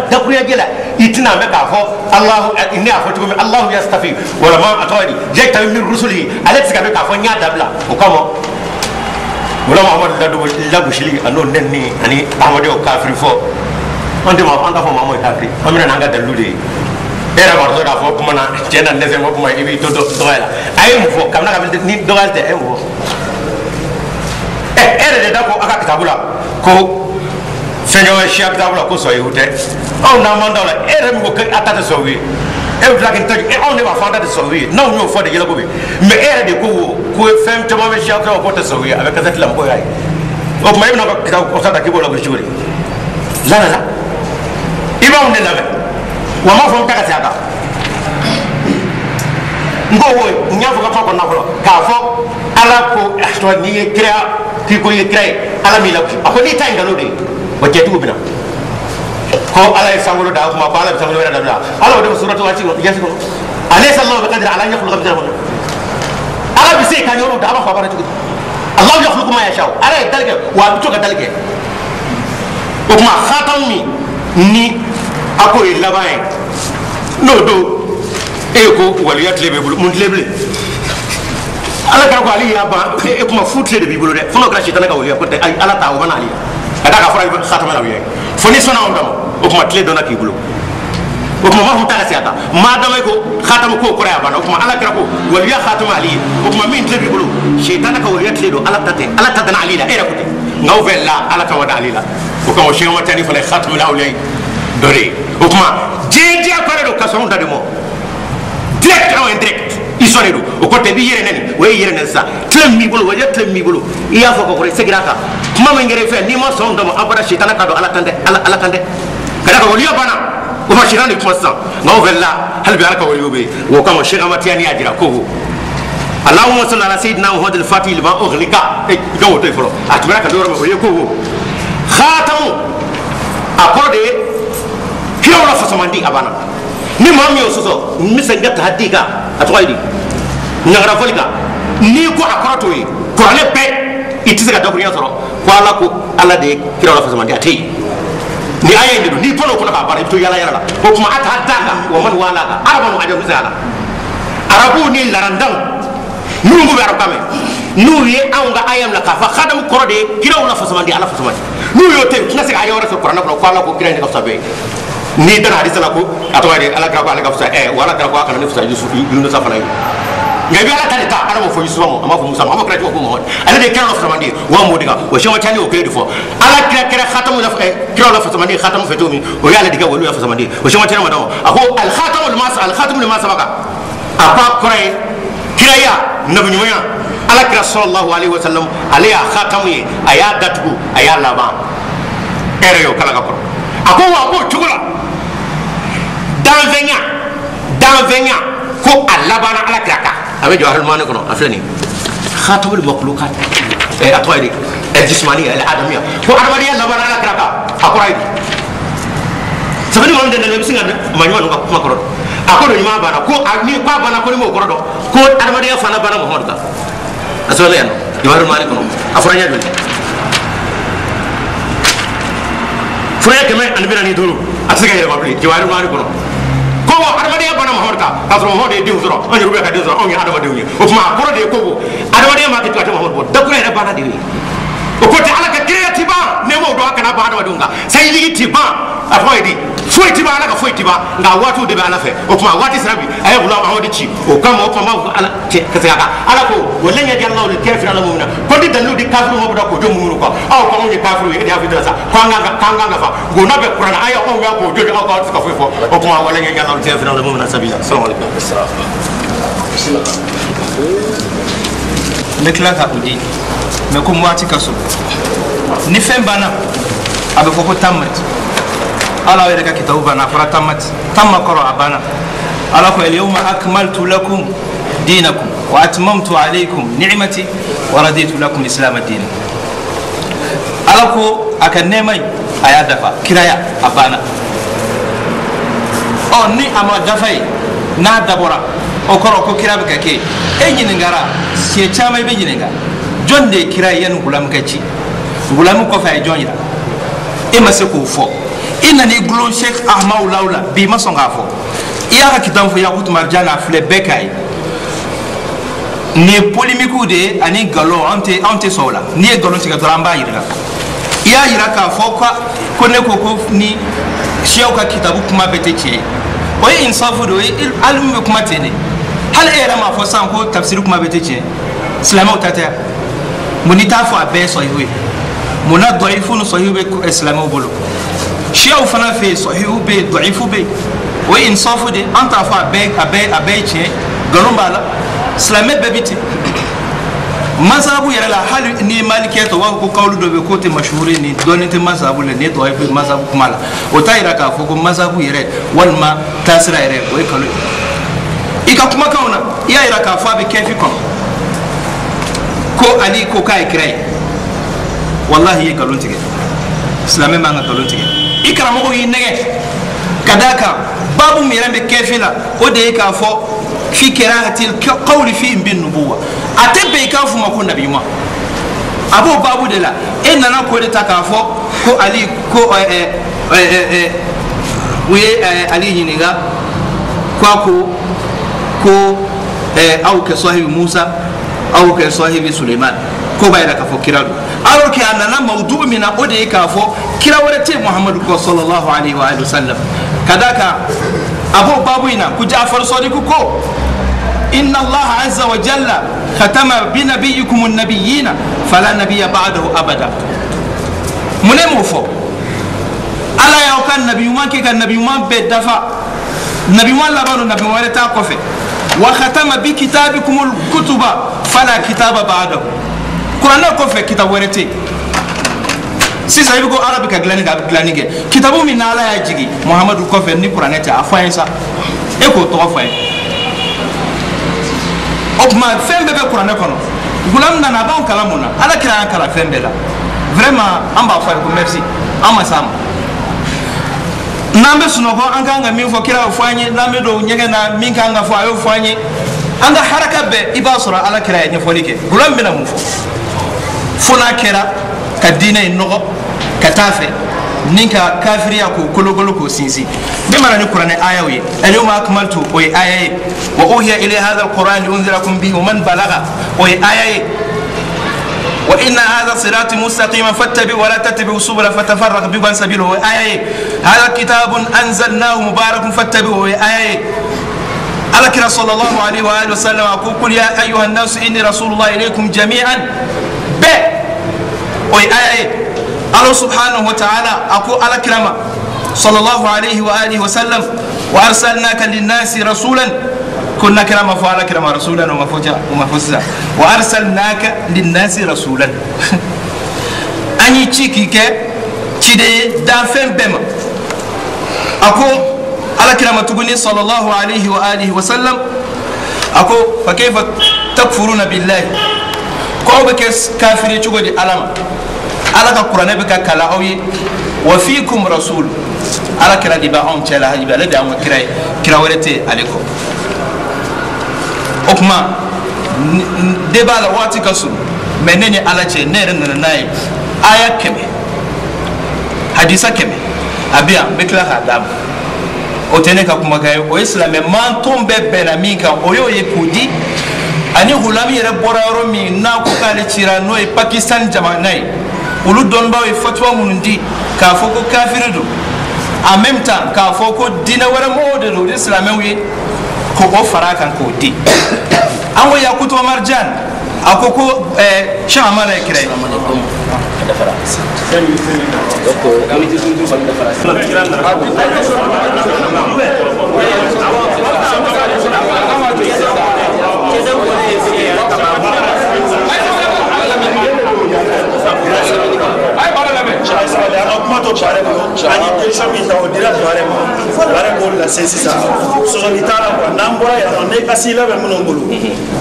Dakuruɲɛ la i tɛna mɛn k'a fɔ Alahu ne y'a fɔ cogo min Alahu yastafi walama a tɔgɔ ye di jɛkitabi min rusuli ale tɛ se ka mɛn k'a fɔ n y'a dabila o kama wala Muhamadu lagosili a n'o nɛni ani Ahamaduw kafiri fɔ an tɛ an t'a fɔ maa ma kafiri an bɛna n'an ka dalilu de ye e yɛrɛ b'a dɔn k'a fɔ kuma na cɛ na dɛsɛ ko kuma i b'i to dɔgɔya la a ye mun fɔ kabini kabini ni dɔgɔya tɛ a ye mun fɔ ɛ e yɛrɛ de da ko a ka kitabu la ko fɛn caman siya kitabu la ko sɔyihu tɛ anw n'an man da o la e yɛrɛ min ko a ta tɛ sɔyihu ye e bɛ tila k'i ta e anw de b'a fɔ an ta tɛ sɔyihu ye n'anw y'o fɔ de yɛlɛko bɛ mɛ e yɛrɛ de ko ko fɛn caman bɛ siya kitabu k'o tɛ sɔyihu ye a bɛ kasɛti la mɔgɔw y'a ye o tuma e bɛna ka kitabu kɔsa ta k'i b'o lagosi cogo di la la la i b'anw de lamɛn wa n b'a fɔ n ta ka segin a kan n ko wo n y'a fɔ ka kuma kɔnɔna fɔlɔ k'a fɔ ala ko n'i ye kira k'i ko i ye kira ye ala m'i lagosi a ko n'i ta ye nkalon de ye wa cɛtigiw bɛna ko ala ye sankolo da kuma ko ala bɛ sankolo wɛrɛ dabila ala o de bɛ suratu yasi kɔnɔ ale sallallahu bɛ kadiri ala ɲɛkulu ka bɛ kɔnɔ ala bɛ se ka yɔrɔ da a b'a fɔ a b'a cogo di Allahu yakhluqu ma yasha ala ye dali kɛ wa a bɛ to ka dali kɛ o tuma khatamu min ni a k'o ye laban ye n'o don e ko waliya tile b'e bolo mun tile bilen ala kɛra ko ale y'a ban e kuma fu tile de b'i bolo dɛ fo n'o kɛra sitanɛ ka waliya ko tɛ ala ta o ma n'ale ka d'a kan fɔra khatamu la ye fo ni sɔnna anw dama o tuma tile dɔnna k'i bolo o tuma m'a fɔ ta ka segin a kan maa dama ko khatamu k'o kɔrɔ y'a banna o tuma ala kɛra ko waliya khatamu ale ye o tuma min tile b'i bolo sitanɛ ka waliya tile don ala ta tɛ ala ta danna ale la e yɛrɛ ko ten nka aw fɛ la ala ta ma da ale la o kama siyɛn tani fana ye khatamu la awliya dɔ de ye o tuma diɲɛ diɲɛ kɔrɔ don ka sɔn anw ta de ma direct ou indirect i sɔn de don o kɔrɔ tɛ i b'i yɛrɛ nɛni o ye yɛrɛ nɛni sisan tile min b'i bolo waliya tile min b'i bolo i y'a fɔ ka kɔrɔ i seginna a kan kuma min kɛra i fɛ n'i ma sɔn anw ta ma abada sitanɛ ka don ala kan dɛ ala kan dɛ ka d'a kan waliya banna o ma sitanɛ de kuma sisan nka aw fɛ la hali bi ala ka waliyo bɛ yen o kama Cheikh Ahmad Tijani y'a jira ko Allahumma salli ala sayyidina Muhammad al-Fatih lima ughliqa i ka o to yen fɔlɔ a tɛmɛna ka don yɔrɔ min o ye ko khatamu a kɔrɔ de ye kiraw la fasamandi a banna ni maa min y'o sɔsɔ n bɛ segin ka tahadi kan a tɔgɔ ye di ɲagara fɔli kan n'i ko a kɔrɔ t'o ye kuranɛ bɛɛ i tɛ se ka dakurunya sɔrɔ ko ala ko ala de ye kiraw la fasamandi a tɛ yen ni aya in de don n'i kɔnɔ o kɔnɔ k'a baara i bɛ to yala yala la o tuma a t'a da kan wa man wala kan arabu ni ajamu sera la arabu ni larandanw minnu bɛ arabu kan mɛn n'u ye anw ka aya minɛ k'a fɔ khadamu kɔrɔ de ye kiraw la fasamandi ala fasamandi n'u y'o to yen u tɛna se ka aya wɛrɛ sɔrɔ kuranɛ kɔnɔ ko ala ko kira in de ka fisa bɛɛ ye n'i dana hadisa la ko a tɔgɔ ye di ala kira ko ale ka fisa ɛ wa ala kira ko a kana ne fisa Yunusa fana ye nka i bɛ ala ta de ta ala m'o fɔ Yusufa ma a m'a fɔ Musa ma a ma kira cogo ko Muhamadu ale de ye kira la fasamandi ye wa m'o de kan wa Sɛki Tijani y'o kelen de fɔ ala kira kɛra khatamu la kira la fasamandi ye khatamu fɛ cogo min o y'ale de kɛ waliyu la fasamandi ye o Sɛki Tijani ma dɔn a ko al khatamu lima al khatamu lima sabaka a ko a kɔrɔ ye kiraya nabiɲumanya ala kira sallallahu alaihi wa sallam ale y'a khatamu ye a y'a datugu a y'a laban e yɛrɛ y'o kalan ka kɔrɔ a ko wa a b'o cogo la danfɛnya danfɛnya ko a labanna ala kira kan a bɛ jawahirul maani kɔnɔ a filɛ nin ye khatamul makhluqat a tɔgɔ ye di el jismaniya el adamiya ko adamadenya labanna ala kira kan a kɔrɔ ye di sabu ni maa min tɛ nɛnɛ i bɛ sin ka maa ɲuman ninnu ka kuma kɔrɔ dɔn a ko don ɲuman banna ko ni k'a banna ko ni m'o kɔrɔ dɔn ko adamadenya fana banna Muhamadu kan a sɛbɛnna yan nɔ jawahirul maani kɔnɔ a fɔra ɲɛ joli fura 145 a tɛ se ka yɛlɛma bilen jawahirul maani kɔnɔ ko adamadenya banna Muhamadu kan k'a sɔrɔ Muhamadu ye denw sɔrɔ anw yɛrɛ bɛ ka den sɔrɔ anw ye adamadenw ye o tuma a kɔrɔ de ye ko adamadenya maa tɛ to a tɛ Muhamadu bɔ dakura yɛrɛ banna de ye o ko tɛ ala ka kiraya ti ban ne m'o dɔn a kana ban adamadenw kan sayidigi ti ban a tɔgɔ ye di foyi ti ban ala ka foyi ti ban nka waatiw de bɛ ala fɛ o tuma waati sera bi a ye Gulam Ahmadu ci o kama o tuma b'a fɔ ala cɛ ka segin a kan ala ko walan yaj'ala Allahu lil kafirina ala mu'minina ko ni dalilu di kafiru ma bɔra k'o jɔ muminu kɔ aw ko anw ye kafiru ye e de y'a fɔ i sa ko an kan ka fa gona bɛ kuranɛ aya anw y'a k'o jɔ aw k'aw tɛ se ka foyi fɔ o tuma walan yaj'ala Allahu lil kafirina ala mu'minina sabila salamu aleykum. N bɛ tila ka o di mɛ komi waati ka surun ni fɛn banna a bɛ fɔ ko tamati ala yɛrɛ ka kitabu banna a fɔra tamati tamma kɔrɔ a banna ala ko al-yawma akmaltu lakum dinakum wa atmamtu alaykum ni'mati wa raditu lakum al-islam diina ala ko a ka nɛɛma in a y'a dafa kiraya a banna ɔ ni a ma dafa ye n'a dabɔra o kɔrɔ ko kira bɛ ka kɛ e ɲininkara siɲɛ caman i bɛ ɲininka jɔn de ye kira ye yanni Gulamu ka ci Gulamu kɔfɛ a ye jɔn yira e ma se k'o fɔ I nana i gulon Sheikh Ahmadu Law la bi i ma sɔn k'a fɔ i y'a ka kitabu fɔ Yakutu Marjan a filɛ bɛɛ k'a ye nin ye polémique de ye ani nkalon anw tɛ sɔn o la n'i ye nkalon tigɛ dɔrɔn an b'a yir'i la i y'a yira k'a fɔ ko ne ko ni siyaw ka kitabu kuma bɛɛ tɛ tiɲɛ ye o ye insafu de o ye hali min bɛ kuma ten de hali e yɛrɛ m'a fɔ sisan ko tafsiri kuma bɛɛ tɛ tiɲɛ silamɛw ta tɛ mun n'i t'a fɔ a bɛɛ ye sɔhihu ye mun na dɔyifu ni sɔhihu bɛ silamɛw bolo siyaw fana fɛ yen sɔhihu bɛ yen dɔyifu bɛ yen o ye insafu de an t'a fɔ a bɛɛ ye tiɲɛ nkalon b'a la silamɛ bɛɛ bɛ ten masabu yɛrɛ la hali ni ye malikɛ ta u b'a fɔ ko kawulu dɔ bɛ yen k'o tɛ mashuhuri ye nin dɔɔnin tɛ masabu la nin ye dɔyifu ye masabu kuma la o t'a yira k'a fɔ ko masabu yɛrɛ walima taasira yɛrɛ o ye nkalon ye i ka kumakanw na i y'a yira k'a fɔ a bɛ kɛfi kɔnɔ ko Ali ko k'a ye kira ye walahi i ye nkalon tigɛ silamɛ man ka nkalon tigɛ i karamɔgɔw y'i nɛgɛ ka d'a kan baabu min yɛrɛ bɛ kɛfi la o de ye k'a fɔ fi kirahatil qawli fihim bin nubuwa a tɛ bɛn i k'a f'u ma ko nabi ɲuman a b'o baabu de la e nana k'o de ta k'a fɔ ko Ali ko u ye Ali ɲininka ko a ko ko aw kɛ sahibi Musa aw kɛ sahibi Suleiman ko b'a yira k'a fɔ kira don alors que a nana mawudu min na o de ye k'a fɔ kira wɛrɛ tɛ Muhamadu kɔ sallallahu alayhi wa sallam ka d'a kan a b'o baabu in na ko Jaafar Sadiku ko inna Allah azza wa jalla khatama bi nabiyyikum an-nabiyyina fala nabiyya ba'dahu abada mun ne m'o fɔ Ala y'aw ka nabi ɲuman kɛ ka nabi ɲuman bɛɛ dafa nabi ɲuman laban don nabi wɛrɛ t'a kɔfɛ wa khatama bi kitabikum al-kutuba fala kitaba ba'dahu kuranɛ kɔfɛ kitabu wɛrɛ tɛ yen sisan i bɛ ko Ala bɛ ka dilanni kɛ a bɛ dilanni kɛ kitabu min n'Ala y'a jigin Muhamadu kɔfɛ ni kuranɛ tɛ a fɔ an ye sa e k'o tɔgɔ fɔ an ye o tuma fɛn bɛɛ bɛ kuranɛ kɔnɔ gulam nana a b'anw kalan mun na Ala kira y'an kalan fɛn bɛɛ la vraiment an b'a fɔ a ye ko merci an ma s'a ma n'an bɛ sunɔgɔ an kan ka min fɔ kira y'o fɔ an ye n'an bɛ don ɲɛgɛn na min kan ka fɔ a y'o fɔ an ye an ka haraka bɛɛ i b'a sɔrɔ Ala kira ye ɲɛfɔli kɛ gulam bɛna mun fɔ fo n'a kɛra ka diinɛ in nɔgɔ ka taa fɛ ni ka kafiriya k'o kolokolo k'o sinsin ne mana ni kuranɛ ayaw ye alyawma akmaltu o ye aya ye wa uhiya ilayya hadha alquran liunzirakum bihi wa man balagha o ye aya ye wa inna hadha sirati mustaqiman fattabi'u wa la tattabi'u subula fatafarraqa bikum an sabilihi o ye aya ye hadha kitabun anzalnahu mubarakun fattabi'u o ye aya ye Ala kira sallallahu alayhi wa alihi wa sallam a ko qul ya ayyuha an-nasu inni rasulullah ilaykum jami'an bɛɛ o ye aya ye Allah subhanahu wa ta'ala a ko Ala kira ma sallallahu alayhi wa alihi wa sallam wa arsalnaka linnasi rasulan ko na kira ma fɔ Ala kira ma rasulan o ma fɔ ja o ma fɔ sisan wa arsalnaka linnasi rasulan an y'i ci k'i kɛ ciden ye danfɛn bɛɛ ma a ko Ala kira ma tuguni sallallahu alayhi wa alihi wa sallam a ko fa kayfa takfuruna billahi ko aw bɛ kɛ kafiri cogo di Ala ma Ala ka kuranɛ bɛ ka kalan aw ye wa fiikum rasul Ala kira de bɛ anw cɛ la hali bi ale de y'anw ka kira ye kira wɛrɛ tɛ ale kɔ o tuma débat la waati ka surun mais ne ni Ala cɛ ne yɛrɛ nana n'a ye aya 100 hadisa 100 a bɛ yan n bɛ tila k'a d'a ma o tɛ ne ka kumakan ye o ye silamɛ mantɔn bɛɛ bɛnna min kan o y'o ye k'o di ani hulami yɛrɛ bɔra yɔrɔ min n'a ko k'ale cira n'o ye Pakistan jamana ye olu dɔnnibaw ye fatuwa minnu di k'a fɔ ko kafiri don en même temps k'a fɔ ko diinɛ wɛrɛ mɔgɔw de don o de silamɛw ye k'o fara a kan k'o di an ko Yakutu Marjan a ko ko Cheikh Amara ye kira ye. Kuma to baara bolo an ye question min ta o dira baara ma baara b'o lase sisan sɔsɔli t'a la quoi n'an bɔra yan nɔ ne ka sila bɛ minnu bolo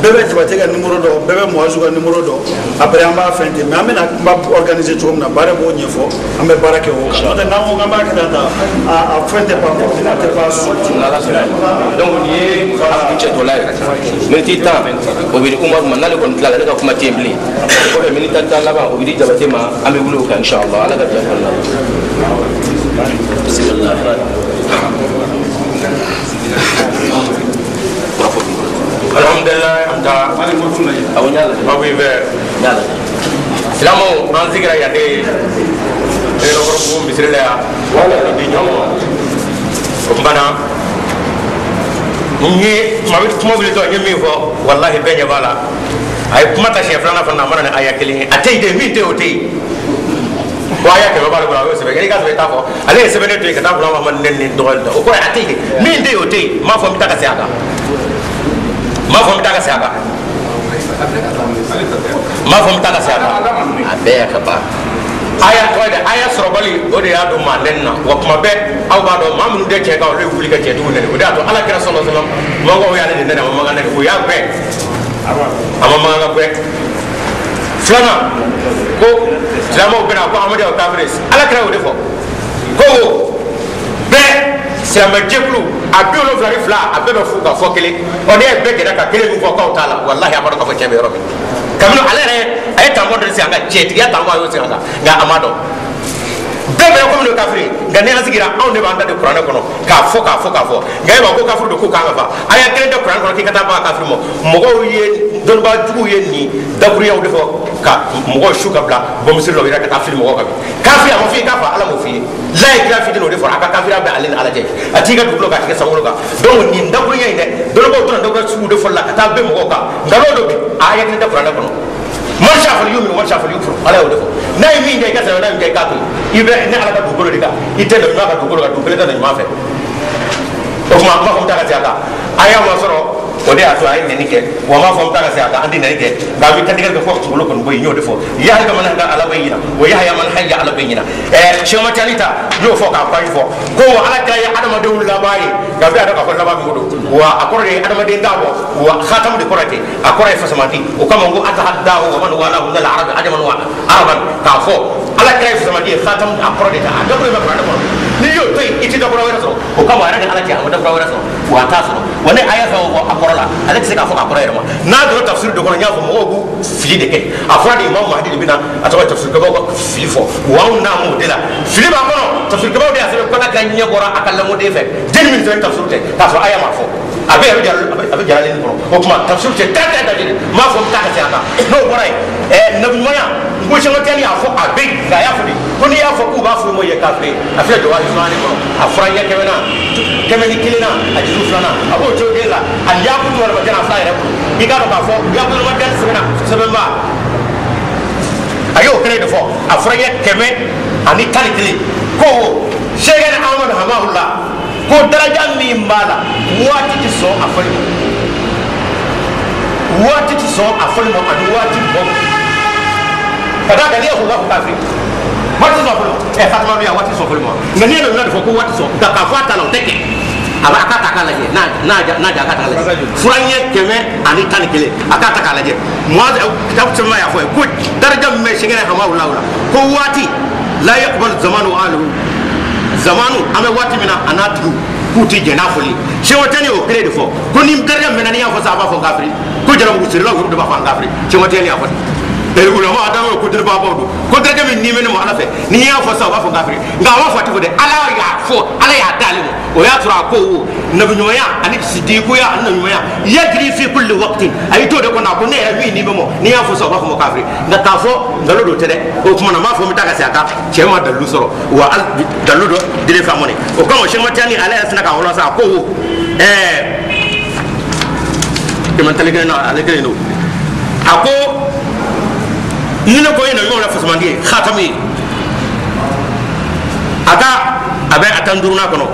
bɛɛ bɛ Jabate ka numéro dɔn bɛɛ bɛ Muazu ka numéro dɔn après an b'a fɛn ten mais an bɛna kuma organiser cogo min na baara b'o ɲɛfɔ an bɛ baara kɛ o kan n'o tɛ n'an ko k'an b'a kɛ tan tan a fɛn tɛ ban a tɛ ban donc nin ye a kuncɛtɔla ye miniti 10 o bɛ di Umaru ma n'ale kɔni tilala ale ka kuma tɛ yen bilen o kɔfɛ miniti 10 laban o bɛ di Jabate ma an bɛ wuli o kan inshallah Ala ka diɲɛ kɔnɔna la. Alhamdulillah an ta Awɔ, n y'a lajɛ. Aw b'i fɛ. N y'a lajɛ. Silamɛw, an sigira yan de Yɛrɛkɔrɔbugu misiri la yan di ɲɔgɔn ma. O tuma na n ye kuma bɛ kuma wuli tɔ, n ye min fɔ, walahi bɛɛ ɲɛ b'a la. A ye kuma ta siɲɛ filanan fana, a ma na ni aya kelen ye. A tɛ yen de, min tɛ yen o tɛ yen. Ko aya 100 b'ale bolo, a y'o sɛbɛn. I ka sɛbɛn i t'a fɔ. Ale ye sɛbɛnnen to yen ka taa bila Muhamadu nɛni ni dɔgɔyali ta. O kɔrɔ ye a tɛ yen de, min tɛ yen o tɛ yen. N m'a fɔ n bɛ taa ka segin a kan. N m'a fɔ n bɛ taa ka segin a kan. N m'a fɔ n bɛ taa ka segin a kan. A bɛɛ y'a ka ban. Aya tɔgɔ ye dɛ, aya sɔrɔbali o de y'a don maa nɛni na. Wa kuma bɛɛ aw b'a dɔn maa minnu tɛ cɛ kan, olu ye wuli ka cɛtigiw nɛni. O de y'a to ala kira sɔlɔ sɔlɔ mɔgɔw y'ale de nɛni, a ma mankan nɛni, o y'a gɛn, a ma mankan ka gɛn. Filanan ko silamɛw bɛna ko amadu y'aw kafiri, ala kira y'o de fɔ ko bɛɛ silamɛjɛkulu a 72, a bɛɛ bɛ fu ka fɔ kelen. Ɔ ne ye bɛɛ gɛrɛ ka kelen min fɔ k'aw t'a la, walahi a ma dɔn k'a fɔ cɛ bɛ yɔrɔ min. Kabini ale yɛrɛ a ye tanbɔ dɔ sigi an kan, cɛtigiya tanbɔ a y'o sigi an kan, nka a ma dɔn bɛɛ bɛ komi n'o kafiri. Nka ni an sigira, anw de b'an da don kuranɛ kɔnɔ k'a fɔ k'a fɔ k'a fɔ, nka e b'a ko kafiri don, k'o kan ka fa. A y'a kelen tɛ kuranɛ kɔnɔ k'i ka taa ba kafiri ma. Mɔgɔw ye dɔnnibaa juguw ye nin dakuruyaw de fɔ ka mɔgɔw su ka bila bɔnmisiri la, o yɛrɛ ka taa fili mɔgɔw kan. Kafiri a ma f'i ye k'a fa, ala m'o f'i ye. La ye kira fitinin o de fɔra, a ka kafiriya bɛ ale ni ala cɛ, a t'i ka dugukolo kan, a t'i ka sankolo kan. Donc nin dakuruya in dɛ, dɔnnibaaw tora dakuruya suguw de fɔli la ka taa bɛn mɔgɔw kan. Nkalon dɔ bi a y'a kelen tɛ kuranɛ kɔnɔ. Man sha fal yumin, man sha fal yukfur, ala y'o de fɔ. N'a ye min kɛ i ka sɛbɛn, n'a ye min kɛ i k'a to yen. I bɛ ne ala ka dugukolo de kan, i tɛ ɲuman ka dugukolo kan, dugukolo tɛ ɲuman fɛ. O tuma n b'a fɔ n bɛ taa ka segin a kan. A y'a ma sɔrɔ o de y'a to a ye nɛni kɛ, wa n b'a fɔ n bɛ taa ka segin a kan, an tɛ nɛni kɛ, nka an bɛ kantigɛli kɛ fo ka kunkolo kɔni bɔ yen. N y'o de fɔ, yahya man hada ala bayyina wa yahya man hayya ala bayyina. Sɛmacali ta n y'o fɔ k'a page fɔ ko ala kira ye adamadenw laban ye, nka bɛɛ y'a dɔn k'a fɔ laban min ko don, wa a kɔrɔ de ye adamaden t'a bɔ, wa khatamu de kɔrɔ ten, a kɔrɔ ye fasamati. O kama n ko atahaddahu wa man walahu min al-arabi ajaman wa araban, k'a fɔ ala kira ye fasamati ye, khatamu a kɔrɔ de ta, a dakuru bɛ kuranɛ kɔnɔ. N'i y'o to yen, i tɛ dakura wɛrɛ sɔrɔ. O kama a yɛrɛ ni ala cɛ, a ma dakura wɛrɛ sɔrɔ, wa a t'a sɔrɔ. Wa ne a y'a fɛn o fɔ a kɔrɔ la, ale tɛ se k'a fɔ a kɔrɔ yɛrɛ ma. N'a donna tafsiri dɔ kɔnɔ, n y'a fɔ mɔgɔw b'u fili de kɛ. A fɔra de Imam Mahdi de bɛ na, a tɔgɔ ye tafsirikɛbaw ka fili fɔ, wa anw n'a m'o de la. Fili b'a kɔnɔ, tafsirikɛbaw de y'a sɛbɛn ko ala ka ɲɛ bɔra a ka lamɔden fɛ. Den min sɛbɛn tafsiri tɛ, k'a sɔrɔ aya m'a fɔ. A bɛ a bɛ jalalen kɔnɔ. O tuma tafsiri tɛ taa taa dajɛ. N m'a fɔ n bɛ taa ka segin a kan. N'o bɔra yen, nabiɲumanya n ko sɛbɛn y'a fɔ a bɛ yen, nka a y'a fɔ de ko n'i y'a fɔ k'u b'a fɔ i ma ye kafiri. A filɛ jɔwari filanan kɔnɔ, a fɔra ɲɛ kɛmɛ na, 101 na, a juzu filanan, a b'o cogo kelen la. A yakutu wɛrɛ ma a fila yɛrɛ bolo. I k'a dɔn k'a fɔ yakutu ma sɛbɛnna sɛbɛnba, a y'o kelen de fɔ, a fɔra ɲɛ 111 ko sɛgɛn Amadu Hamahula ko daraja min b'a la, waati tɛ sɔn a fɔli ma, waati tɛ sɔn a fɔli ma, ani waati bɔ ka d'a kan n'i y'a fɔ k'a fɔ kafiri, waati sɔn fɔlɔ ɛ Fatima bɛ yan, waati sɔn fɔlɔ ma. Nka n'i ye nana de fɔ ko waati sɔn, nka k'a fɔ a ta la o tɛ kɛ. A b'a k'a ta k'a lajɛ, n'a n'a ja a k'a ta k'a lajɛ. Fura ɲɛ 111, a k'a ta k'a lajɛ. Muaz kitabu sɛbɛnba y'a fɔ ye ko daraja min bɛ sɛgɛrɛ Hamahula la, ko waati la yaqbalu zamanu aluhu zamanu, an bɛ waati min na a n'a tigiw k'u tɛ jɛn n'a fɔli ye. Sɛwatɛni y'o kelen de fɔ ko ni daraja min na n'i y'a fɔ sa, a b'a fɔ kafiri, ko jarabugu sirilaw olu de b'a fɔ an kafiri. Sɛwatɛni y'a fɔ ten. Ulama adamu ko diribabaw don, ko daraja min n'i bɛ ne ma ala fɛ, n'i y'a fɔ sa, u b'a fɔ kafiri. Nka a b'a fɔ a tɛ fɔ dɛ, ala y'a fɔ, ala y'a d'ale ma. O y'a sɔrɔ a ko wo nabiɲumanya ani sidikuya ani nabiɲumanya yajri fi kulli waqtin, a y'i t'o de kɔnɔ. A ko ne yɛrɛ min n'i bɛ mɔ, n'i y'a fɔ sa, u b'a fɔ ma kafiri. Nka k'a fɔ nkalon don tɛ dɛ. O tuma na n b'a fɔ n bɛ taa ka segin a kan, cɛ ma dalilu sɔrɔ, wa hali dalilu dɔ dilen fɛn mɔni. O kama Sɛkimatiyani ale yɛrɛ sina k'a wolo sa, a ko wo 111 na, ale kelen don. A ko ni ne ko ye nabiɲumanw la fasamandi ye khatamu ye, a ka a bɛ a 15nan kɔnɔ,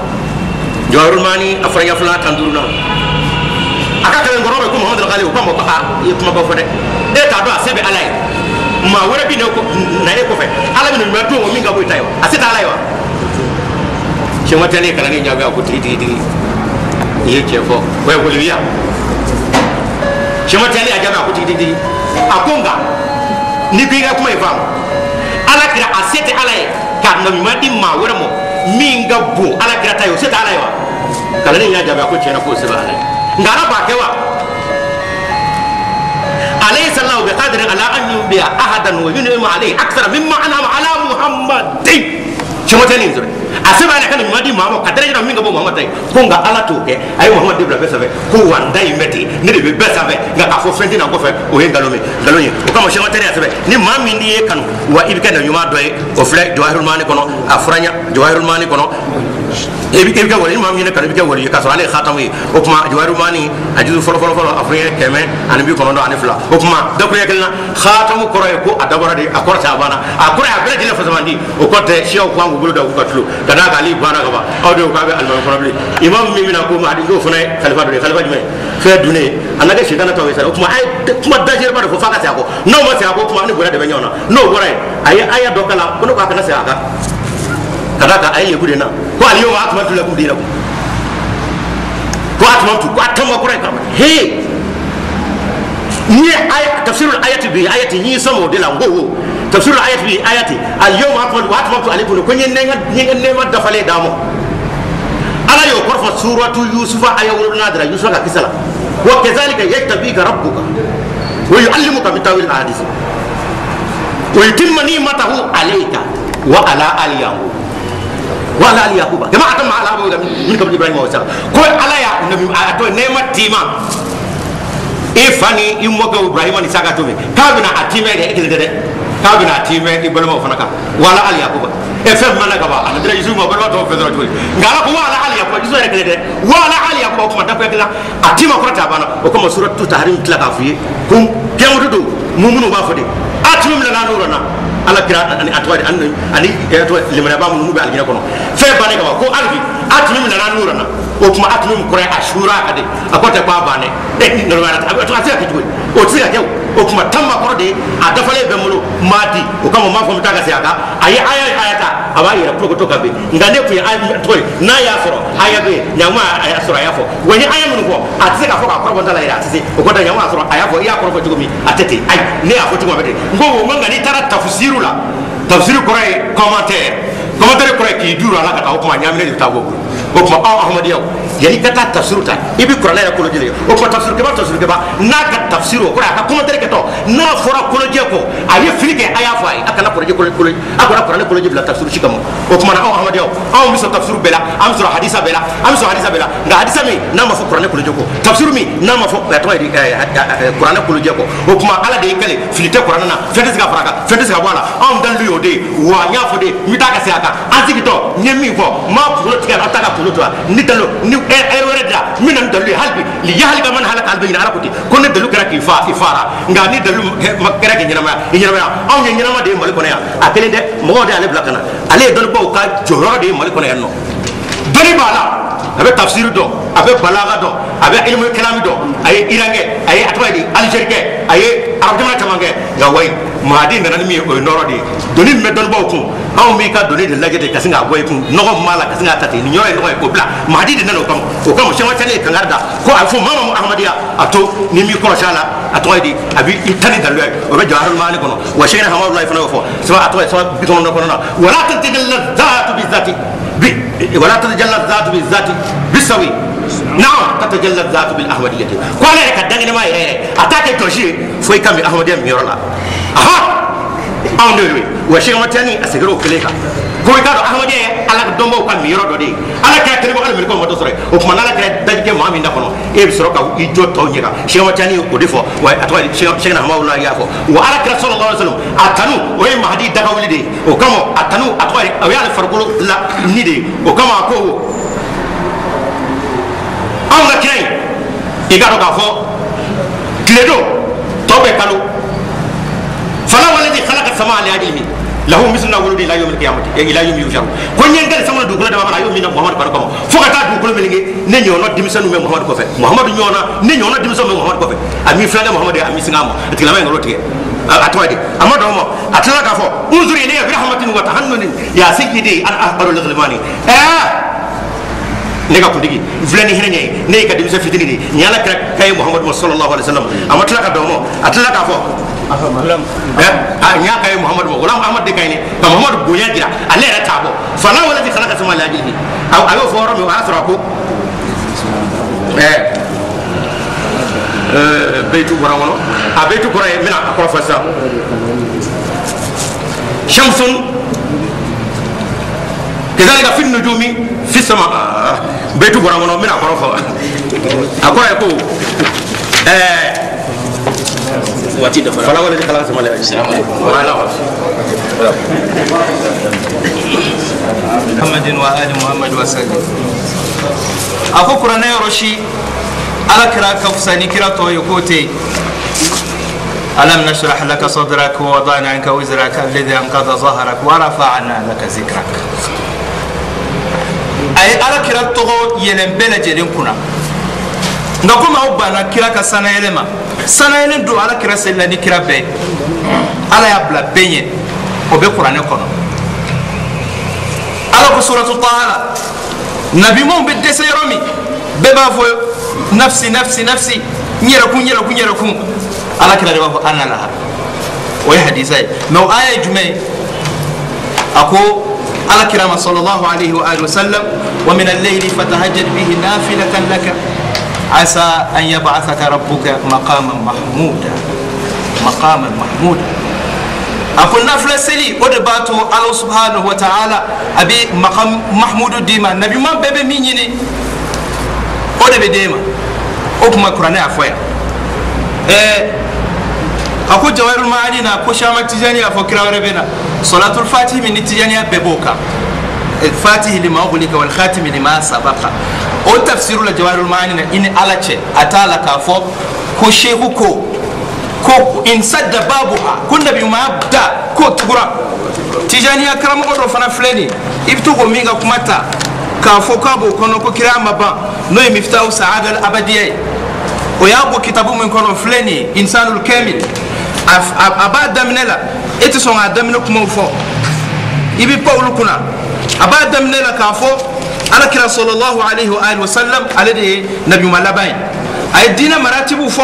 Jawahirul Maani a fɔra ɲɛ filanan 15nan. A ka kalankɔrɔ bɛ ko Muhamadu Ghali, o k'a ma ko aa i ye kumaba fɔ dɛ, e t'a dɔn a se bɛ ala ye, maa wɛrɛ bɛ na e kɔfɛ, ala bɛ na ɲuman d'o ma min ka bɔ i ta ye wa, a se tɛ ala ye wa. Sɛkimatiyani ye kalanden jaabi, a ko tigi tigi tigi, i ye tiɲɛ fɔ, o ye waliya. Sɛkimatiyani y'a jaabi, a ko tigi tigi tigi, a ko nka ni ko i ka kuma in faamu, ala kira a se tɛ ala ye ka nabiɲuman di maa wɛrɛ ma min ka bon ala kira ta ye, o se tɛ ala ye wa. Kalanden y'a jaabi, a ko tiɲɛna k'o se bɛ ala ye, nka ala b'a kɛ wa. Alaysa Allahu biqadirin ala an yunbiya ahadan wa yun'ima alayhi akthara mimma an'ama ala Muhammadin. Cɛman tɛ nin sɔrɔ a sɛbɛn ale ka nin ɲuman di maa ma ka daraja dɔ min ka bɔ Muhamadu ta ye ko nka ala t'o kɛ a ye Muhamadu de bila bɛɛ sanfɛ ko wa n da in bɛ ten ne de bɛ bɛɛ sanfɛ nka k'a fɔ fɛn tɛ na kɔfɛ o ye nkalon ye o kama cɛman tɛ y'a sɛbɛn ni maa min n'i ye kanu wa i bɛ kɛ na ɲuman dɔ ye o filɛ Jawahirul Maani kɔnɔ a fɔra ɲa Jawahirul Maani kɔnɔ i bɛ kɛ wali ni maa min ye kanu i bɛ kɛ wali ye k'a sɔrɔ ale ye khatamu ye o tuma Jawahirul Maani a juzu fɔlɔ a fɔra 192 o tuma dakuruɲɛ kelen na khatamu kɔrɔ ye ko a dabɔra de a kɔrɔ tɛ a banna a kɔrɔ ye a bɛɛ lajɛlen fasamandi o kɔrɔ tɛ siyaw ko an k'u bolo da k'u ka tulo ka d'a kan ale banna ka ban aw de ko k'a bɛ alimami kɔnɔ bilen imam min bɛna ko Mahdi k'o fana ye khalifa dɔ ye khalifa jumɛn fɛn dunnen a na kɛ sitana tɔw ye sa o tuma a ye kuma dangereux de fɔ f'a ka segin a kɔ n'o ma segin a kɔ o tuma an ni bonya de bɛ ɲɔgɔn na n'o bɔra yen a ye aya dɔ kalan ko ne ko a kana segin a kan ka d'a kan a ye yeku de na ko al-yawma akmaltu lakum dinakum ko atmamtu ko atamma kɔrɔ ye kama he ni ye aya tafsirul ayati bi ayati ni sɔn o de la n ko wo tafsirul ayati bi ayati al-yawma akmaltu wa atmamtu alaykum ko n ye nɛɛma dafalen d'a ma ala y'o kɔrɔ fɔ suratu yusufa aya 7 dara yusufa ka kisa la wa kazalika yajtabika rabbuka wa yuallimuka min tawil ahadith wa yutimma ni'matahu alayka wa ala ali yaqub wa ala ali yaquba kama atamma ala abawayka min qabli ibrahima wa ishaqa ko ala ya a to nɛɛma tima e fa ni i mɔkɛ ibrahima ni isaka to min k'a bɛna a timɛ dɛ e kelen tɛ dɛ k'a bɛna a timɛ i balimaw fana kan wa ala ali yaquba e fɛn min mana ka ban a na dira yusufu ma balima tɔw fɛ dɔrɔn cogo di nka ala ko wa ala ali yaquba yusufu yɛrɛ kelen tɛ wa ala ali yaquba o tuma dakuya kelen a tima kɔrɔ tɛ a banna o kama suratu tahrim tila k'a f'i ye ko kiyamatu don minnu b'a fɔ de a timi min na n'o na ala kira ani a tɔgɔ ani limaniyaba minnu bɛ alijinɛ kɔnɔ fɛn bannen ka ban ko hali bi a timi min nana n'o na o tuma a timi min kɔrɔ ye a sura ka de a kɔrɔ tɛ ko a bannen e nkalon wɛrɛ a tɛ se ka kɛ cogo di o tɛ se ka kɛ o tuma tanba kɔrɔ de a dafalen bɛ n bolo n b'a di o kama n b'a fɔ n bɛ taa ka segin a kan a ye aya ta a b'a yɛrɛ porokoto ka bin nka ne tun ye aya tɔgɔ ye n'a y'a sɔrɔ aya bɛ yen ɲanguma a y'a sɔrɔ a y'a fɔ wa n ye aya minnu fɔ a tɛ se k'a fɔ k'a kɔrɔbɔ n ta la yɛrɛ a tɛ se o kɔrɔ tɛ ɲanguma y'a sɔrɔ a y'a fɔ i y'a kɔrɔfɔ cogo min a tɛ ten ayi ne y'a fɔ cogo min a bɛ ten n ko o nka n'i taara tafsiru la tafsiru kɔrɔ ye commentaire commentaire kɔrɔ ye k'i juru a la ka taa o tuma ɲaaminen de bɛ taa bɔ o bolo o tuma aw ahmadiyyaw yanni i ka taa tafsiru ta i bɛ kuranɛ yɛrɛ kolojɛ de o tuma tafsirukɛba n'a ka tafsiru o kɔrɔ a ka commentaire kɛtɔ n'a fɔra kolojɛ kɔ a ye fili kɛ a y'a fɔ a ye a kana kɔrɔjɛ kolo a kana kuranɛ kolojɛ bila tafsiru si kama o tuma na aw ahmadiyyaw anw bɛ sɔn tafsiru bɛɛ la an bɛ sɔrɔ hadisa bɛɛ la an bɛ sɔn hadisa bɛɛ la nka hadisa min n'a ma fɔ kuranɛ kolojɛ kɔ tafsiru min n'a ma fɔ a tɔgɔ ye di kuranɛ kolojɛ kɔ o tuma ala de y'i kale fili tɛ kuranɛ na fɛn tɛ se ka fara a kan fɛn tɛ se ka bɔ a la anw dalilu y'o de ye wa n y'a fɔ de n bɛ taa ka segin a kan an sigitɔ n ye min fɔ n m'a kunkolo tigɛ a taa ka kunkolo to a ni dalilu ni ɛri wɛrɛ dira min na ni dalilu ye hali bi li yahalika man halaka hali bi ɲinɛ ala ko ten ko ni dalilu kɛra k'i fa i fara nka ni dalilu kɛra k'i ɲɛnamaya i ɲɛnamaya anw ye ɲɛnama de ye Mali kɔnɔ yan a kelen tɛ mɔgɔw de y'ale bila ka na ale ye dɔnnibaw ka jɔyɔrɔ de ye Mali kɔnɔ yan nɔ dɔnni b'a la a bɛ tafsiri dɔn a bɛ balaga dɔn a bɛ ilimu kalami dɔn a ye Iran kɛ a ye a tɔgɔ ye di Algérie kɛ a ye arabu jamana caman kɛ nka wayi Mahadi nana ni min ye o ye nɔrɔ de ye doni min bɛ dɔnnibaw kun anw b'i ka doni de lajɛ de ka sin k'a bɔ i kun nɔgɔ min b'a la ka sin k'a ta ten nin yɔrɔ ye nɔgɔ ye k'o bila Mahadi de nana o kama Sɛki Tijani ye kankari da ko a bɛ fɔ maa ma Ahmadiyya a to ni m'i kɔlɔsi a la a tɔgɔ ye di a b'i ta ni dalilu ye o bɛ Jawahirul Maani kɔnɔ wa Sɛkina Hamadulayi fana y'o fɔ saba a tɔgɔ ye saba 90 kɔnɔna wala tatajalla zaatu bi zaati bi wala tatajalla zaatu bi zaati bisawi naam tatajalla zaatu bil ahmadiyyati ko ala yɛrɛ ka dangenɛma yɛrɛ yɛrɛ a t'a kɛ jɔsi ye fo i ka min ahmadiyya min yɔrɔ la aha anw de ye wa Sɛki Tijani a seginna o kelen kan ko i k'a dɔn ahmadiyya ye ala ka dɔnbaw ka min yɔrɔ dɔ de ye ala kɛra kɛnɛbaga ni mɛlɛkɛw ma dɔ sɔrɔ yen o tuma n'ala kɛra daji kɛ maa min da kɔnɔ e bɛ sɔrɔ ka i jɔ tɔw ɲɛ kan Sɛki Tijani ye o de fɔ wa a tɔgɔ ye Sɛkina Hamadulayi y'a fɔ wa ala kɛra sallallahu alaihi wasallam a tanu o ye Mahadi dagawuli de ye o kama a tanu a tɔgɔ ye o y'ale farikolo la ni de ye o kama a ko anw ka kira in i k'a dɔn k'a fɔ tile don tɔ bɛ kalo fala waladi khalaqa samaa li ajlihi lahu misluna wuludi ila yawmil qiyamati ila yawmi yuhsharu ko n ye n kali sankolo dugukolo dama a y'o min na Muhamadu kanu kama fo ka taa dugukolo meleke ne ɲɔgɔnna denmisɛnninw bɛ Muhamadu kɔfɛ Muhamadu ɲɔgɔnna ne ɲɔgɔnna denmisɛnninw bɛ Muhamadu kɔfɛ a m'i filankɛ Muhamadu ye a m'i singa a ma a tigilama ye nkalon tigɛ a tɔgɔ ye di a ma dɔn ma a tilala k'a fɔ unzur ilayya bi rahmatin wa tahannunin ya sayyidi ana ahqaru lil-ghilmani ne ka kuntigi filɛ ni hinɛ ɲɛ ye ne y'i ka denmisɛn fitinin de ye nin ala kira ka ye Muhamadu ma sallallahu alaihi wasallam a ma tila ka dɔn ma a tilala k'a fɔ n y'a ka ye Muhamadu ma wala Muhamadu de ka ɲi ka Muhamadu bonya jira ale yɛrɛ t'a bɔ fala waladi khalaqa sama li ajlihi a y'o fɔ yɔrɔ min o y'a sɔrɔ a ko beitu bɔra n kɔnɔ a beitu kɔrɔ ye n bɛna a kɔrɔ fɔ sisan shamsun Kazalika fi nujumi fi sama bɛɛ tu bɔra n kɔnɔ n bɛna a kɔrɔ fɔ a kɔrɔ ye ko waati dafara fala wala kala sama le wala Muhammadin wa ali Muhammad wa sallim. A ko kuranɛ yɔrɔ si ala kira ka fisa ni kira tɔ ye k'o tɛ yen. Alam nashrah laka sadrak wa wada'na anka wizraka alladhi anqadha dhahrak wa rafa'na laka zikrak. A ye ala kira tɔgɔ yɛlɛn bɛɛ lajɛlen kunna. Nka komi aw banna kira ka sanayɛlɛ ma, sanayɛlɛ don ala kira selila ni kira bɛɛ ye. Ala y'a bila bɛɛ ɲɛ, o bɛ kuranɛ kɔnɔ. Ala ko suratu Taha la, nabimaw bɛ dɛsɛ yɔrɔ min, bɛɛ b'a fɔ nafsi nafsi nafsi, n yɛrɛ kun n yɛrɛ kun n yɛrɛ kun. Ala kira de b'a fɔ ana laha. O ye hadisa ye. Mais o aya ye jumɛn ye? A ko ala kira ma sallallahu alayhi wa alihi wa sallam, wa min al-layli fatahajjad bihi nafilatan laka asa an yab'athaka rabbuka maqaman mahmuda. Maqaman mahmuda. A ko nafila seli o de b'a to Ala subhanahu wa ta'ala a bɛ maqam mahmudu d'i ma, nabiman bɛɛ bɛ min ɲini o de bɛ d'e ma. O kuma kuranɛ y'a fɔ yan. A ko Jawahirul Ma'ani na ko Shama Tijani y'a fɔ kira wɛrɛ bɛ na Salatul Fatihi min ni Tijaniya bɛɛ b'o kan. Fatihi lima ughliqa wal khatimi lima sabaqa. O tafsiru la Jawahirul Ma'ani na i ni Ala cɛ a t'a la k'a fɔ ko sehu ko ko in sadda babuha ko nabi ma da ko tugura. Tijaniya karamɔgɔ dɔ fana filɛ nin ye, i bɛ to k'o min ka kuma ta k'a fɔ k'a b'o kɔnɔ ko kira ma ban, n'o ye Miftahu Saada al-Abadiya ye. O y'a bɔ kitabu min kɔnɔ filɛ nin ye, Insanul Kamil. A b'a daminɛ la, e tɛ sɔn k'a daminɛ kumaw fɔ, i bɛ pan olu kunna. A b'a daminɛ la k'a fɔ ala kira sallallahu alayhi wa alihi wa sallam ale de ye nabiɲuman laban ye. A ye diinɛ maratibu fɔ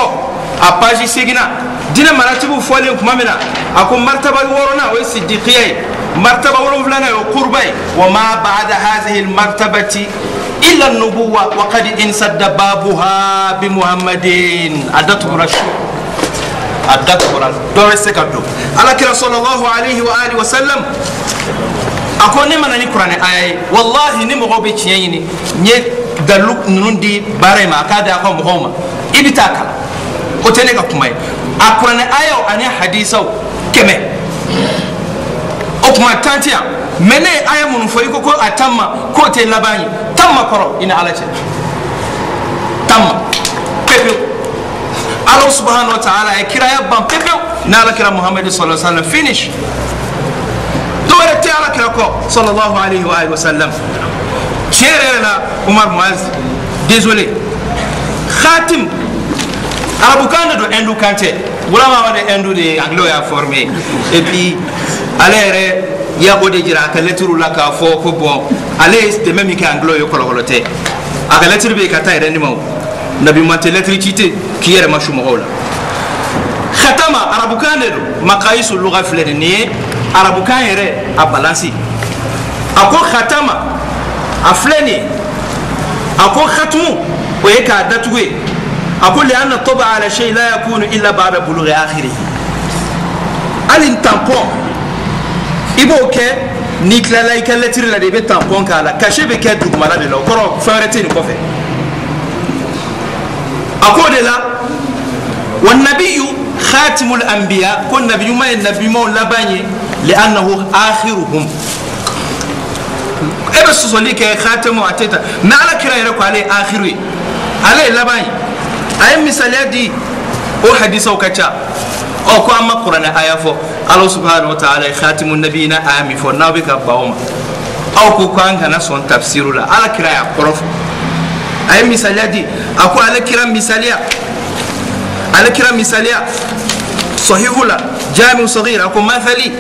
a page seginna. Diinɛ maratibu fɔlen tuma min na, a ko martaba wɔɔrɔnan o ye sidikiya ye, martaba wolonfilanan o ye kurba ye. Wa ma ba'da hazihi martabati illa nubuwa wa qad insadda babuha bi muhammadin. A datugura su, a datugura dɔ bɛ se ka don. Ala kira sallallahu alayhi wa alihi wa sallam a ko ne mana ni kuranɛ aya ye, wallahi ni mɔgɔw bɛ tiɲɛ ɲini, n ye dalilu ninnu di baara in ma, a k'a di a ka mɔgɔw ma, i bɛ taa kalan. O tɛ ne ka kuma ye. A kuranɛ ayaw ani hadisaw 100, o kuma tan tɛ yan. Mɛ ne ye aya minnu fɔ, i ko ko a tan ma k'o tɛ laban ye. Tan ma kɔrɔ i ni Ala cɛ, tan ma pepewu. Ala subahanahu wa ta'ala ye kiraya ban pepewu n'Ala kira Muhamadu sallallahu alaihi wa sallam finish. Dɔwɛrɛ tɛ Ala kira kɔ sallallahu alaihi wa alihi wa sallam. Tiɲɛ yɛrɛ yɛrɛ la, Umar Muaz, désolé, khatim arabukan de don, hindu kan tɛ. Wulama de hindu de ye, anglais y'a formé. Et puis ale yɛrɛ y'a o de jira a ka lettre la k'a fɔ ko bon, ale ye dɛmɛ min kɛ anglais ye kɔlɔkɔlɔ tɛ. A ka lettre bɛ yen ka taa yɛrɛ ni ma o. Nabi ɲuman tɛ lettre ci tɛ k'i yɛrɛ ma su mɔgɔw la. Khatama arabukan de don, maqayisu lugha filɛ nin ye arabukan yɛrɛ a balance. A ko khatama a filɛ nin ye, a ko khatumu o ye k'a datugu ye. A ko li'anna taba ala shay la yakunu illa ba'da bulughi akhirih. Hali tampon i b'o kɛ n'i tilala i ka lettre la de, i bɛ tampon k'a la, cachet bɛ kɛ dugumala de la, o kɔrɔ fɛn wɛrɛ tɛ nin kɔfɛ. A ko o de la wa nabiyyu khatimul anbiya, ko nabi ɲuman ye nabi ɲumanw laban ye, li'annahu akhiruhum. E bɛ sɔsɔli kɛ khatimu a tɛ ta, mɛ ala kira yɛrɛ ko ale ye akhiru ye, ale ye laban ye. A ye misaliya di, o hadisaw ka ca. Ɔ ko an ma kuranɛ aya fɔ, Ala subhanahu wa ta'ala ye khatimu nabiyina aya min fɔ, n'aw bɛ ka ban o ma, aw ko k'an kana sɔn tafsiru la. Ala kira y'a kɔrɔ fɔ, a ye misaliya di, a ko ale kira misaliya, ale kira misaliya sahihu la jamiu saghir, a ko mathali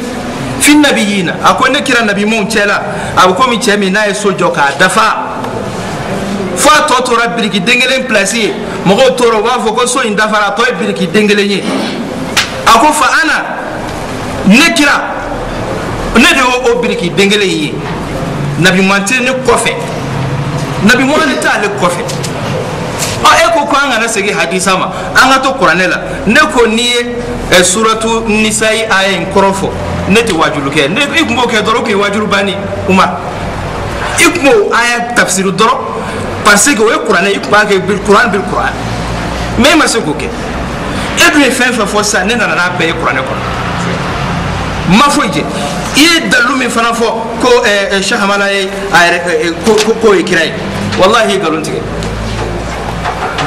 fi nabiyina, a ko ne kira nabimaw cɛ la, a bɛ komi cɛ min n'a ye so jɔ k'a dafa, fo a tɔ tora biriki den kelen place ye, mɔgɔw tora u b'a fɔ ko so in dafara, a tɔ ye biriki den kelen ye. A ko fa ana, ne kira, ne de y'o biriki den kelen ye, nabi ɲuman tɛ ne kɔfɛ, nabi ɲuman tɛ ale kɔfɛ. Ɔ e ko ko an kana segin hadisa ma, an ka to kuranɛ la. Ne ko n'i ye suratu nisayi aya in kɔrɔ fɔ, ne tɛ wajulu kɛ. Ne i tun b'o kɛ dɔrɔn k'i wajulu banni Umar. I tun b'o aya tafsiru dɔrɔn parce que o ye kuranɛ, i tun b'a kɛ bil kuran bil kuran, mais e ma se k'o kɛ. E dun ye fɛn fɛn fɔ sisan, ne nana n'a bɛɛ ye kuranɛ kɔnɔ, n ma foyi jɛ. I ye dalilu min fana fɔ ko Cheikh Hamala ye a yɛrɛ k'o ye kira ye, walahi i ye nkalon tigɛ.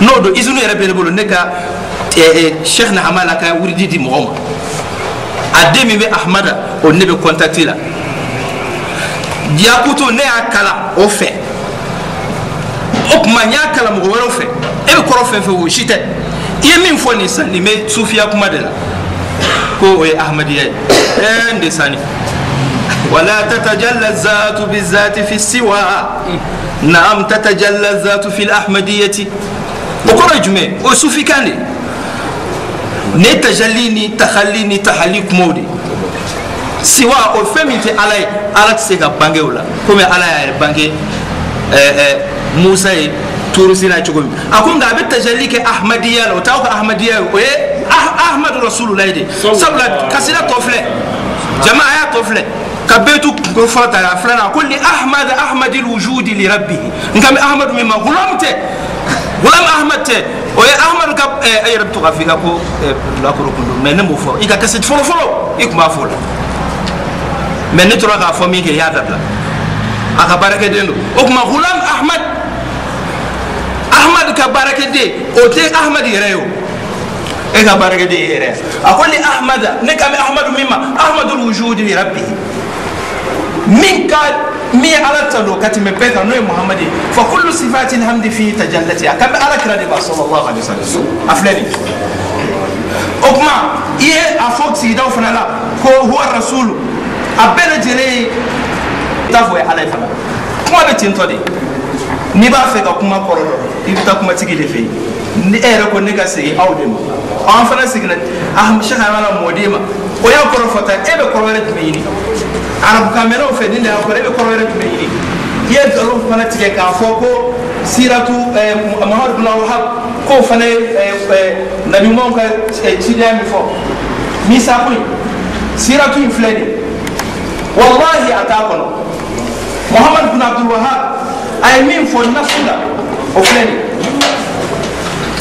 N'o don izini yɛrɛ bɛ ne bolo, ne ka Cheikh Hamala ka wurudi di mɔgɔw ma, a den min bɛ Ahmada o ne bɛ contacter la. Yakutu ne y'a kalan o fɛ, o tuma n y'a kalan mɔgɔ wɛrɛw fɛ. E bɛ kɔrɔ fɛn fɛn o si tɛ. I ye min fɔ nin sisan, nin bɛ sufiya kuma de la ko o ye ahmadiya ye. N de sani wala tatajalla zatu bizati fi siwa naam tatajalla zatu fi ahmadiyati. O kɔrɔ ye jumɛn? O ye sufikan de ye. Ne tajalli ni tahalli ni tahali kumaw de. Siwa o fɛn min tɛ Ala ye, Ala tɛ se ka bange o la, komi Ala y'a yɛrɛ bange Musa ye Turusina cogo min. A ko nka a bɛ tajalli kɛ ahmadiya la, o t'aw ka ahmadiya ye, o ye Ahmadu Rasululayi de. Sabula kasida tɔ filɛ, jama a y'a tɔ filɛ ka betu kun fɔlɔ ta a filanan, a ko li Ahmad Ahmadil wujudi li rabbihi. Nka bɛ Ahmadu min ma, gulam tɛ, gulam Ahmad tɛ, o ye Ahmadu ka e yɛrɛ bɛ to k'a fɔ i ka ko bilakoro kun don, mais ne m'o fɔ. I ka kasidi fɔlɔ fɔlɔ i tun b'a fɔ o la, mais ne tora k'a fɔ min kɛ i y'a dabila. A ka baarakɛden don. O tuma gulam Ahmad, Ahmad ka baarakɛden o tɛ Ahmad yɛrɛ ye o, e ka baarakɛden ye yɛrɛ. A ko ni Ahmada, ne kan bɛ Ahmadu min ma, Ahmadul wujudi li rabbihi, min ka min ye Ala tanu ka tɛmɛ bɛɛ kan, n'o ye Muhamadu ye. Fa kullu sifatil hamdi fi tajallati, a kan bɛ Ala kira de ma sallallahu alaihi wasallam. A filɛ nin ye. O tuma i ye a fɔ sigidaw fana la ko huwa rasulu, a bɛɛ lajɛlen ye t'a fɔ o ye Ala ye fana. Kuma bɛ ten tɔ de, n'i b'a fɛ ka kuma kɔrɔ dɔn, i bɛ taa kumatigi de fɛ yen. Ni e yɛrɛ ko ne ka segin aw de ma, an fana seginna Cheikh Hamala mɔden ma, o y'a kɔrɔ fɔ tan. E bɛ kɔrɔ wɛrɛ jumɛn ɲini? Arabukan mɛnnaw fɛ nin de y'a kɔrɔ, e bɛ kɔrɔ wɛrɛ jumɛn ɲini? I ye nkalon fana tigɛ k'a fɔ ko siratu Muhamadu bin Wahab k'o fana ye nabi ɲumanw ka cidenya min fɔ, misako in siratu in filɛ nin ye, walahi a t'a kɔnɔ. Muhamadu bin Abdul Wahab a ye min fɔ nasu la, o filɛ nin ye.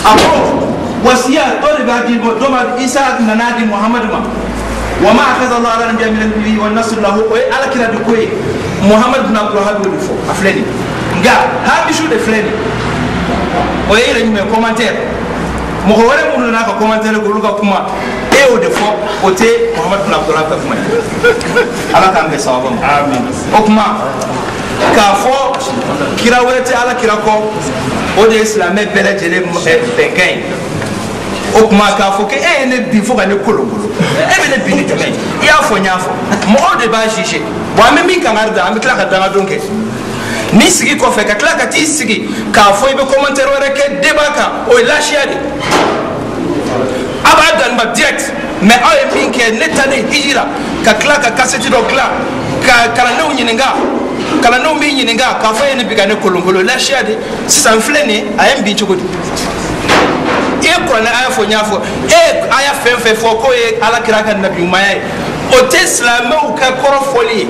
A ko wasiya dɔ de b'a di dɔ ma, Isa nana di Muhamadu ma, wa ma akaza Allahu ala nabiyyin min nabiyyin wa nasr lahu, o ye Ala kira de ko ye. Muhamadu bin Abdul Wahab y'o de fɔ, a filɛ nin ye. Nka hamisu de filɛ nin ye, o ye yɛrɛ jumɛn commentaire. Mɔgɔ wɛrɛ minnu nana ka commentaire kɛ olu ka kuma, e y'o de fɔ, o tɛ Muhamadu bin Abdul Wahab ka kuma ye. Ala k'an bɛn sababa ma. O tuma k'a fɔ kira wɛrɛ tɛ Ala kira kɔ, o de ye silamɛ bɛɛ lajɛlen bɛnkan ye. O tuma k'a fɔ k'e ye ne bin fo ka ne kolonkolon, e bɛ ne bin ni jumɛn ye? I y'a fɔ n y'a fɔ, mɔgɔw de b'a juger. Bon an bɛ min kangari da, an bɛ tila ka dangadon kɛ ni sigi kɔfɛ, ka tila ka t'i sigi k'a fɔ i bɛ commentaire wɛrɛ kɛ débat kan, o ye lasiya de ye. A b'a dan ma direct, mais aw ye min kɛ, ne taalen hiji la ka tila ka kasɛti dɔ dilan ka kalandenw ɲininka, kalandenw b'i ɲininka k'a fɔ e ye ne bi ka ne kolonkolon, lasiya de. Sisan filɛ nin ye, a ye n bin cogo di? I ye kuranɛ aya fɔ n y'a fɔ, e ye aya fɛn fɛn fɔ k'o ye Ala kira ka nabi ɲumanya ye, o tɛ silamɛw ka kɔrɔ fɔli ye.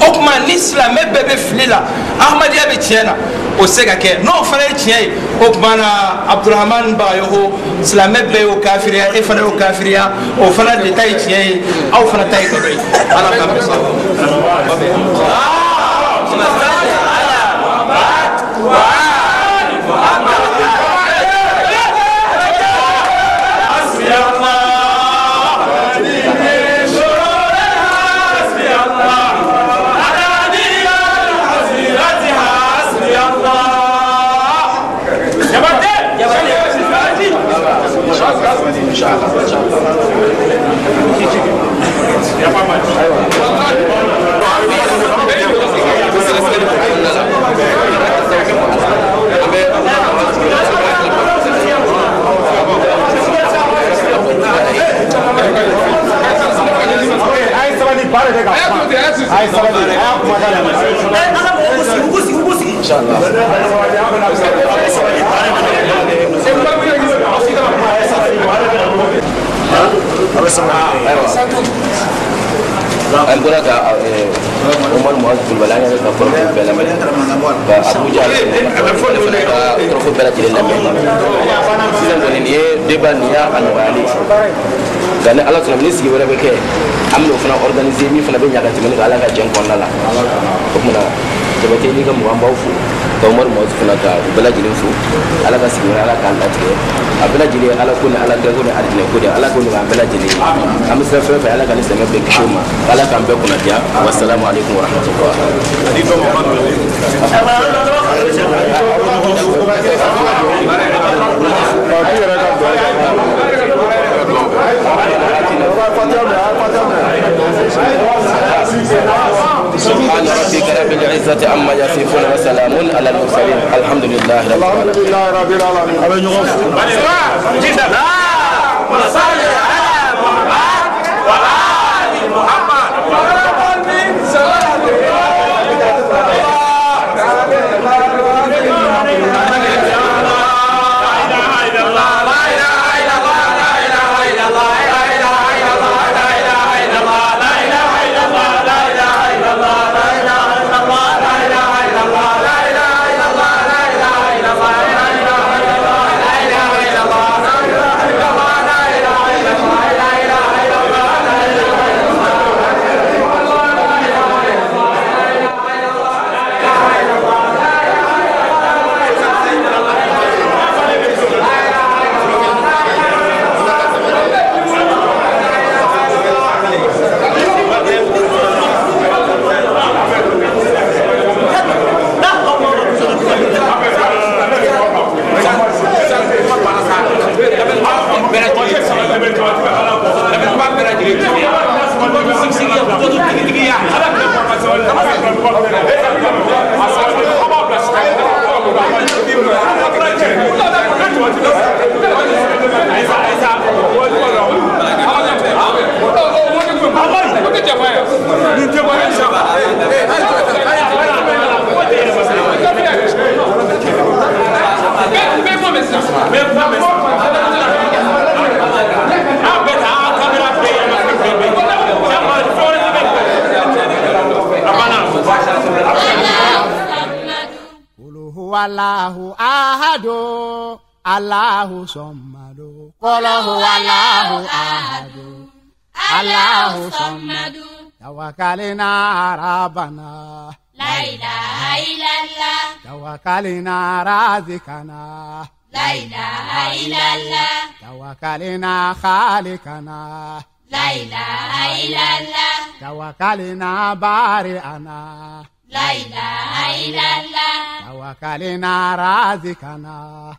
O tuma ni silamɛ bɛɛ bɛ fili la, ahmadiyya bɛ tiɲɛ na, o tɛ se ka kɛ. N'o fana ye tiɲɛ ye, o tuma na Abdurahamani Bagayogo, silamɛ bɛɛ y'o kafiriya, e fana y'o kafiriya, o fana de ta ye tiɲɛ ye, aw fana ta ye nkalon ye. Ala k'an bɛn sababa ma. An bɔra ka Umar Muazu Kulubali an yɛrɛ ka kɔrɔfɔ bɛɛ lamɛn ka Abuja fana ka kɔrɔfɔ bɛɛ lajɛlen lamɛn. Sisan kɔni nin ye débat nin y'a nɔgɔyalen, nka ni Ala sɔnna ni sigi wɛrɛ bɛ kɛ, an bɛn'o fana organiser min fana bɛ ɲa ka tɛmɛ nin kan Ala ka jɛn kɔnɔna la. O tuma na Jabate n'i ka mɔgɔ an b'aw fo ka Umaru Muazu fana ka u bɛɛ lajɛlen fo. Ala ka sigi wɛrɛ Ala k'a latigɛ a bɛɛ lajɛlen, Ala ko ni Ala kɛ ko ni arijinɛ ko de, Ala k'o nɔgɔya an bɛɛ lajɛlen ye. An bɛ sira fɛn fɛn, Ala ka ni sɛmɛ bɛɛ kisi o ma, Ala k'an bɛɛ kunnadiya. Wasalamu aleykum wa rahmatulah. سبحان ربك رب العزة عما يصفون وسلام على المرسلين، الحمد لله رب العالمين. Allahu ahadu, Allahu samadu. Qul huwallahu ahadu, Allahu samadu. Tawakkalna rabbana, la ilaha illallah. Tawakkalna razikana, la ilaha illallah. Tawakkalna khaliqana, la ilaha illallah. Tawakkalna bari'ana, la ilaha illallah. Tawakkalna razikana.